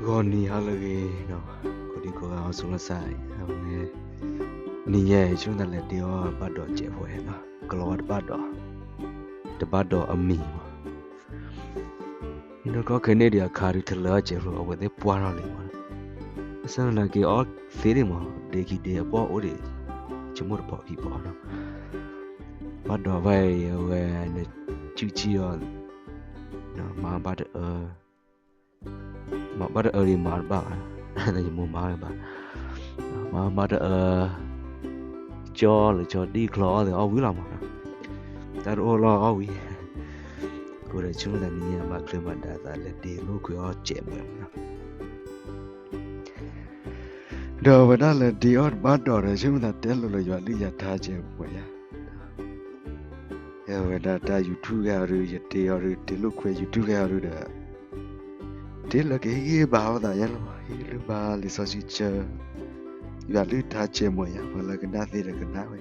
ဂီၤနံၤဟါလၢအဂ့ၤ, ကိးဒံကိးဂၤ အိၣ်ဆူၣ်အိၣ်ချ့, အဝဲ နံၤညါအံၤ ဆိကမိၣ်သးလဲၤဒ့အီၣ်တဘၣ်ဒီးစဲးဖိနီၤ, ကလီၤဝါတဘၣ်ဒီး, တဘၣ်ဒီးအမံၤမး, ဒီးကီၢ်ခဲန့ၣ်ဒီးအခါဒုး ထလၢအီၣ်စဲးဖိ အဝဲသ့ၣ်ပှၢ်ထီၣ်လံမး, ဘၣ်ဆၣ်သနာ်က့အီၣ်သ့ဒံးမး, ဒ့ခံဒ့အပီၢ်အိၣ်ဒံး, ဆိကမိၣ်တပီၤခံပီၤနီၤ, ဘၣ်ဒီးဘၣ်အံၤ အဝဲ နစုဆံအီၤ, မၤဘၣ်တအၢ မၤဘၣ်တအၢဒံးမၤတဘၣ်ဘၣ်, ယမိၢ်မၤဝဲဘၣ်, မၤဘၣ်တအၢ, ကၠီလၢကၠီဒံၣ်ချီအီၣ်သ့အီၣ်ဝံၤလီၤမး, တၢ်တအိၣ်လီၤအီၣ်ဝံၤ, အဃိဒီးဆိကမိၣ်သးနံၤညါမၤချ့မၤဒၣ်သး လဲၤဒ့လိာ်ကွဲအီၣ်စဲးမးနီၤ, ဒီးအဝဲဒၣ်လဲၤဒ့အီၣ်တဘၣ်ဒီးဒီး ဆိကမိၣ်သးတဲလိၤလိၤယွၤလုၢ်ယွၤထါစဲးမးယါ အဝဲဒၣ်တၢ် YouTube ဂ့ၤအီၤဒုး ယတ့အီၤဒုး တ့လိာ်ကွဲ YouTube ဂ့ၤအီၤဒုးဒီး တ့လၢကဟ့ၣ်ဂံၢ်ဘါအီၤသးယါလီၤ, ဟ့ၣ်လုၢ်ဘါလံာ်စီဆှံဆၢ, ယွၤလုၢ်ထါစဲးမးယါ, ပှၤလၢကနၣ်သ့ဒီးကနၣ်ဝဲ,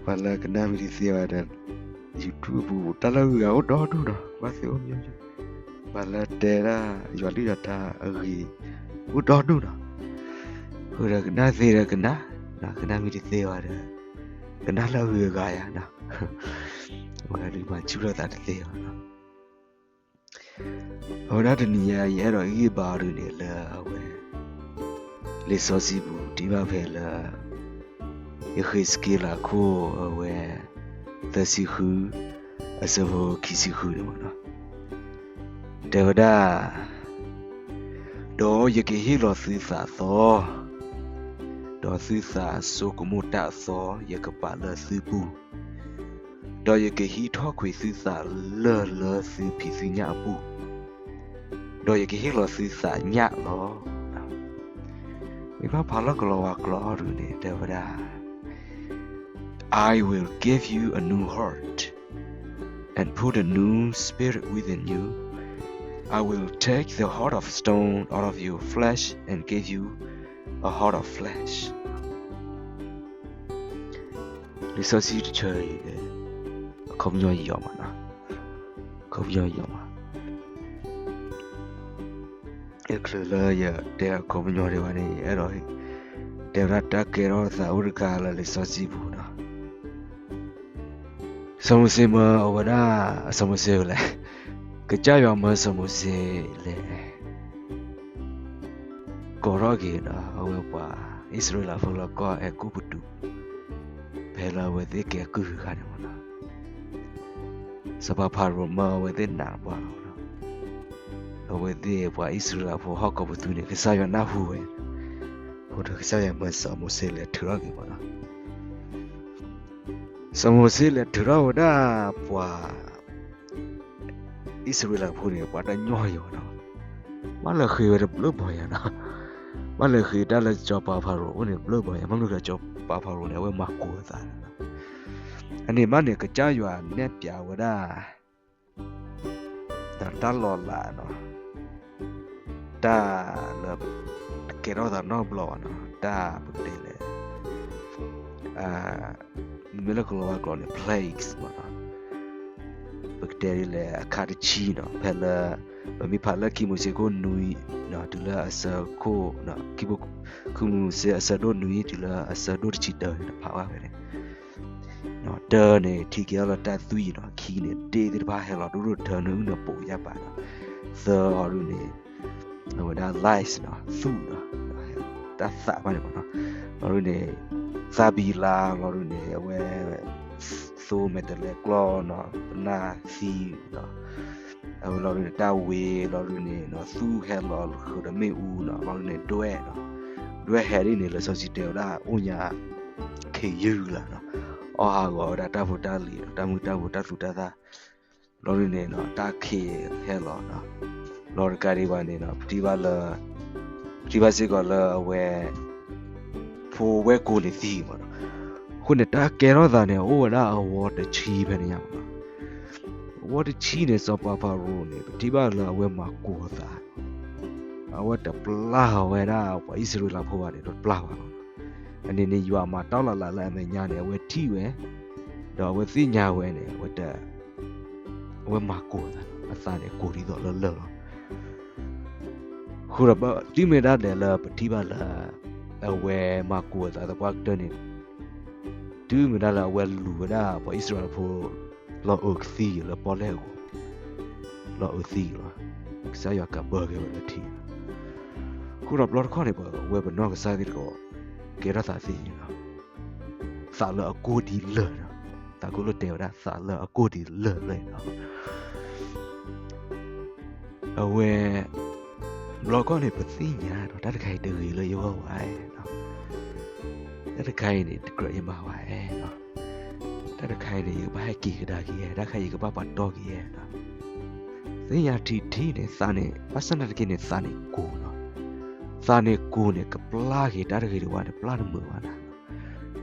ပှၤလၢကနၣ်မ့ၢ်တသ့ဝဲဒီး YouTube ပူၤ တၢ်လၢအဂုၤအဂၤအိၣ်ဒီဒူၣ်နီၤ, ဘၣ်သ့ၣ်အိၣ်မ့ၢ်, ပှၤလၢတဲဒၣ် ယွၤလုၢ်ယွၤထါအဂ့ၤ အိၣ်ဒီဒူၣ်နီၤ, အဃိဒီးကနၣ်သ့ဒီးကနၣ်, ကနၣ်မ့ၢ်တသ့ဝဲဒီး ကနၣ်လၢအဂုၤအဂၤယါနီၤ, အဝဲဒၣ်ဒုးမၤဆူၣ်ထီၣ်သးတသ့ဘၣ်နီၤ, အဝဲဒၣ်တနံၤညါ ယအဲၣ်ဒိးဟ့ၣ်ဂံၢ်ဘါအီၤဒုးန့ၣ်လၢအဝဲ လံာ်စီဆှံပူၤ တ့ဘၣ်ဖဲလၢ ယဃ့းစက့လးခိၣ်အဝဲ သၢဆံဃု အဆၢဖိခံဆံဃုန့ၣ်မးနီၤ, တဲဝဲဒၣ်, ဒီးယကဟ့ၣ်လီၤသုသးသီ, ဒီးသုသးစိကမီၤတၢ်အသီ ယကပာ်လၢသုပူၤ, ဒီးယကဟံးထီၣ်ကွံာ်သုသးလၢၢ်လၢသုဖံးသုညၣ်အပူၤ, ဒီးယကဟ့ၣ်လီၤသုသးညၣ်လီၤ. မ့ၢ်ဘၣ်ဖးလီၤကလီၤဝါကျိာ်အီၤဒုးန့ၣ် တဲဝဲဒၣ်, I will give you a new heart and put a new spirit within you. I will take the heart of stone out of your flesh and give you a heart of flesh. လံာ်စီဆှံတဆၢအံၤ အခီပညီယံာ်အီၤမးနီၤ, အခီပညီယံာ်အီၤမး, အချုးလၢယတဲအခီပညီဒံးဘၣ်န့ၣ် ယအဲၣ်ဒိး တဲဝဲဒၣ်တၢ်ကဲထီၣ်သးအိၣ်တခါလၢလံာ်စီဆှံပူၤနီၤ. စီၤမိၤၡ့မၢအဝဲဒၣ်, စီၤမိၤၡ့ဝဲလဲၣ်, ကစၢ်ယွၤမၢစီၤမိၤၡ့လဲၣ် ကိးထီၣ်က့ၤဒီး အဝဲပှၤအံၣ်စရ့လးဖိလၢကီၢ်အဲၤကူပတူး, ဖဲလၢအဝဲသ့ၣ်ကဲကုၢ်ဂၤန့ၣ်မးနီၤ, စီၤပၤဖၤရိၤမၢအဝဲသ့ၣ်နာ်ပှၤလီၤ, ဒီးအဝဲသ့ၣ်ပှၤအံၣ်စရ့လးဖိဟီၣ်ကိးပသူန့ၣ် ကစၢ်ယွၤနၢ်ဟူဝဲ, အဃိဒီးကစၢ်ယွၤမၢစီၤမိၤၡ့လဲၤထုးထီၣ်က့ၤမးနီၤ. စီၤမိၤၡ့လဲၤထုးထီၣ်ဝဲဒၣ်ပှၤ အံၣ်စရ့လးဖိန့ၣ် ပှၤတၢ်ညီယိာ်နီၤ, ဘၣ်လဲၤဃ့ဝဲတဘျုးဘီယၤနီၤ, ဘၣ်လဲၤဃ့တၢ်လၢစီၤပၤဖၤရိၤအိၣ်န့ၣ် ဘျုးဘီယၤ, မ့ၢ်မနုၤဃိစီၤပၤဖၤရိၤန့ၣ် အဝဲမၤကိၤအသး, အန့ၣ်ဘၣ်န့ၣ် ကစၢ်ယွၤနဲၣ်ပျးဝဲဒၣ် တၢ်လီၤလးနီၤ, တၢ်လၢ တကဲထီၣ်သးနီတဘျီဘၣ်နီၤ, တၢ်ပကတဲလဲၣ် မ့မ့ၢ်လၢကလီၤဝါကျိာ်န့ၣ် plagues မးနီၤ, ပကတဲဒ်လဲၣ် အခါတဆံနီၤ, ဖဲလၢ ပမ့ၢ်ဖးလၢခံမိၤၡ့ခိၣ်နွံ တုၤလၢအဆၢခိၣ်, ခံမိၤၡ့အဆၢဒိၣ်နွံ တုၤလၢအဆၢဒိၣ်တဆံတၢန့ၣ် ဖးဘၣ်ဖဲန့ၣ်, တၢန့ၣ် ထံၣ်က့ၤအီၤလၢတၢ်သွံၣ်နီၤ, ခံန့ၣ် ဒ့ၣ်သ့ၣ်တဖၣ်ဟဲလီၤဒိၣ်ဒိၣ်ထၢနုာ်နပိာ်ယၢ်ပာ်နီၤ, သၢအီၤဒုးန့ၣ် အဝဲဒၣ် lice နီၤ, သူၣ်နီၤ, တၢ်သၣ်ဘၣ်န့ၣ်မးနီၤ, လီၤဒုးန့ၣ် သၣ်ဘံလါ, လီၤဒုးန့ၣ် အဝဲ သိမဲာ်တဲၤလဲၤကျီၢ်နီၤ, ပနၢ်သံနီၤ, အဝဲလီၤဒုးန့ၣ် တၢ်ဝ့ၤ, လီၤဒုးန့ၣ်နီၤ သူၣ်ဟဲလီၤဃုာ်ဒီးမ့ၣ်အူနီၤ, လီၤဒုးန့ၣ် ဒွဲၣ်နီၤ, ဒွဲၣ်ဟဲဒ်န့ၣ် လံာ်စီဆှံတဲဝဲဒၣ် အိၣ်ညါ ခံယုၢ်လၢ်နီၤ, အီၣ်ဟးဂီၤဝဲဒၣ်တၢ်ဖိတၢ်လံၤနီၤ, တၢ်မုၢ်တၢ်ဘိ တၢ်သူတၢ်သၣ်, လီၤဒုးန့ၣ်နီၤ တၢ်ခံးဟဲလီၤနီၤ, လီၤတကးဒံးဘၣ်န့ၣ်နီၤ ပထံၣ်ဘၣ်လၢ ပထံၣ်ဘၣ်စ့ၢ်ကီးလၢအဝဲ ဖိဝဲၢ်ကိာ်န့ၣ်သံမးနီၤ, အဃိန့ၣ် တၢ်ကဲထီၣ်သးန့ၣ် အိၣ်ဝဲဒၣ်အဝီတဆံဖဲန့ၣ်ညါမးနီၤ, အဝီတဆံန့ၣ် စီၤပၤဖၤရိၤန့ၣ် ပထံၣ်ဘၣ်လၢအဝဲမၤကိၤအသး, အဝဲတပျၢ်ဝဲဒၣ်ပှၤအံၣ်စရ့လးဖိဘၣ်န့ၣ် တပျၢ်ဘၣ်လီၤ. အန့ၣ်န့ၣ် ယွၤမၤတၢ်လီၤလးလၢအမဲာ်ညါန့ၣ် အဝဲထံၣ်ဝဲ, ဒီးအဝဲသ့ၣ်ညါဝဲန့ၣ် အဝဲတ, အဝဲမၤကိၤအသး, အသးန့ၣ်ကိၤဒ်သိးလၢလၢၢ်လီၤ. အဃိဒီး တုၤမ့ၢ်ဒၣ်လဲာ်လၢပထံၣ်ဘၣ်လၢ အဝဲမၤကူးအသးသပှၢ်ကတၢၢ်န့ၣ်, တုၤမ့ၢ်ဒၣ်လၢအဝဲလူၤဝဲဒၣ်ပှၤအံၣ်စရ့လးဖိ လီၤအုးကသံၣ်က့ၤလၢပီၣ်လဲၣ်အဂီၢ်, လီၤအုးသံၣ်က့ၤလီၤ, ကစၢ်ယွၤကးဘၢက့ၤဝဲလၢထံလီၤ. အဃိဒီးဘျီတခီၣ်န့ၣ် ပဝဲပနီၢ်ကစၢ်သ့ၣ်တဖၣ် ကဲထီၣ်သးသ့ၣ်ညါလီၤ. သးလၢအကိၢ်ဒ်လၢာ်လီၤ. သးကိၣ်လိၣ်တဲဝဲဒၣ် သးလၢအကိၢ်ဒ်လၢာ်လီၤ. အဝဲ ဘျီတခီၣ်န့ၣ် ပသ့ၣ်ညါဒီး တၢ်တခါအံၤတဂ့ၤလၢယဂီၢ်ဘၣ်, တၢ်တခါအံၤန့ၣ် တကြၢးယမၤဘၣ်, တၢ်တခါအံၤန့ၣ် ယကဘၣ်ဟဲက့ၤကဒါက့ၤ, တၢ်တခါအံၤယကဘၣ်ပာ်တီၢ်က့ၤ, သ့ၣ်ညါထံထံန့ၣ် သးန့ၣ် ဘၣ်ဆၣ်သနာ်က့န့ၣ် သးန့ၣ်ကိၢ်လီၤ. သးန့ၣ်ကိၢ်န့ၣ် ကပျၢ်က့ၤတၢ်တဂ့ၤတဝါန့ၣ် ပျၢ်တမုာ်ဘၣ်နၤ,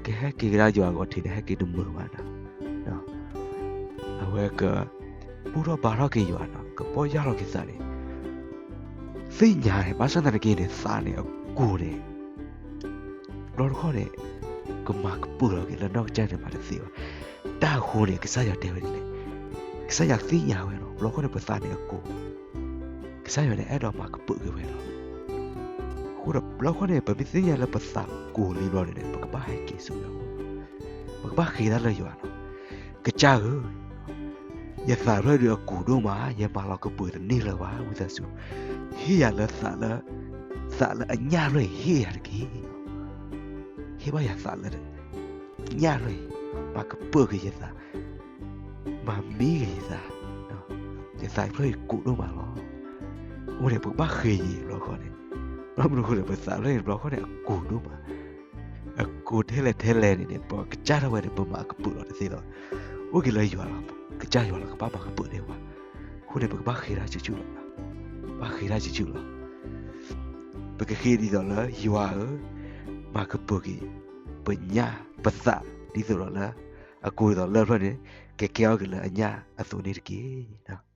ကဟဲက့ၤကဒါယွၤအဂီၢ်ထံးန့ၣ် ဟဲက့ၤတမုာ်ဘၣ်နၤ. အဝဲက ဘူၣ်ထီၣ်ဘါထီၣ်က့ၤယွၤလီၤ, ကပီၢ်ယၢ်လီၤက့ၤသးန့ၣ်, သ့ၣ်ညါန့ၣ် ဘၣ်ဆၣ်သနာ်က့န့ၣ် သးန့ၣ်အကိၢ်န့ၣ် ဘျီတခီၣ်န့ၣ် ကမၤကပၢၢ်လီၤက့ၤလၢနီၢ်ကစၢ်န့ၣ်မၤတသ့ဘၣ်. တၢ်အဃိန့ၣ် ကစၢ်ယွၤတဲဝဲဒ်လဲၣ်, ကစၢ်ယွၤသ့ၣ်ညါဝဲလီၤ. ဘျီတခီၣ်န့ၣ် ပသးန့ၣ်အကိၢ်, ကစၢ်ယွၤန့ၣ် အဲၣ်ဒိးမၤကပၢၢ်က့ၤဝဲလီၤ. အဃိဒီးဘျီတခီၣ်န့ၣ် ပမ့ၢ်သ့ၣ်ညါလၢပသးကိၢ်လံဘျီန့ၣ် ပကဘၣ်ဟဲက့ၤဆူယွၤ, ပကဘၣ်ဃ့တၢ်လၢယွၤလီၤ. ကစၢ်ဧၢ, ယသးဖျၢၣ်ဒုးအကိၢ်ဒိၣ်မး, ယမၤလီၤကပၢၢ်တန့ၢ်လၢၤဘၣ်, ဝံသးစူၤ ဟ့ၣ်ယၤလၢသးလၢ, သးလၢအညၣ်ဖျၢၣ်အံၤ ဟ့ၣ်ယၤတက့ၢ်. ဟ့ၣ်ဘၣ်ယၤသးလၢ ညၣ်ဖျၢၣ်အံၤ, မၤကပၢၢ်က့ၤယသး, မၤမံက့ၤယသး, ယသးဖျၢၣ်အံၤကိၢ်ဒိၣ်မးလီၤ. အဃိန့ၣ် ပကဘၣ်ဃ့ယံၤဘျီတခီၣ်န့ၣ်, ဘၣ်မနုၤအဃိလဲၣ် ပသးဖျၢၣ်အံၤဘျီတခီၣ်န့ၣ် အကိၢ်ဒိၣ်မး, အကိၢ်ထဲလဲၣ်ထဲလဲၣ်န့ၣ်န့ၣ် ပကစၢ်ထီၣ်ဝဲန့ၣ် ပမၤကပၢၢ်လီၤတသ့လီၤ. အိၣ်က့ၤလၢယွၤလီၤ, ကစၢ်ယွၤလီၤ ကဘၣ်မၤကပၢၢ်ဒံးဝဲ. အဃိန့ၣ် ပကဘၣ်ဃ့တၢ်ဆူၣ်ဆူၣ်လီၤ, ဘၣ်ဃ့တၢ်ဆူၣ်ဆူၣ်လီၤ. ပကဃ့ဒ်သိးလၢ ယွၤဧၢ, မၤကပၢၢ်က့ၤ ပညၣ်ပသး ဒ်သိးဒီးလၢ အကိၢ်ဒ်သိးလၢဖျၢၣ်န့ၣ် ကကဲထီၣ်က့ၤလၢအညၣ်အသိးန့ၣ်တက့ၢ်.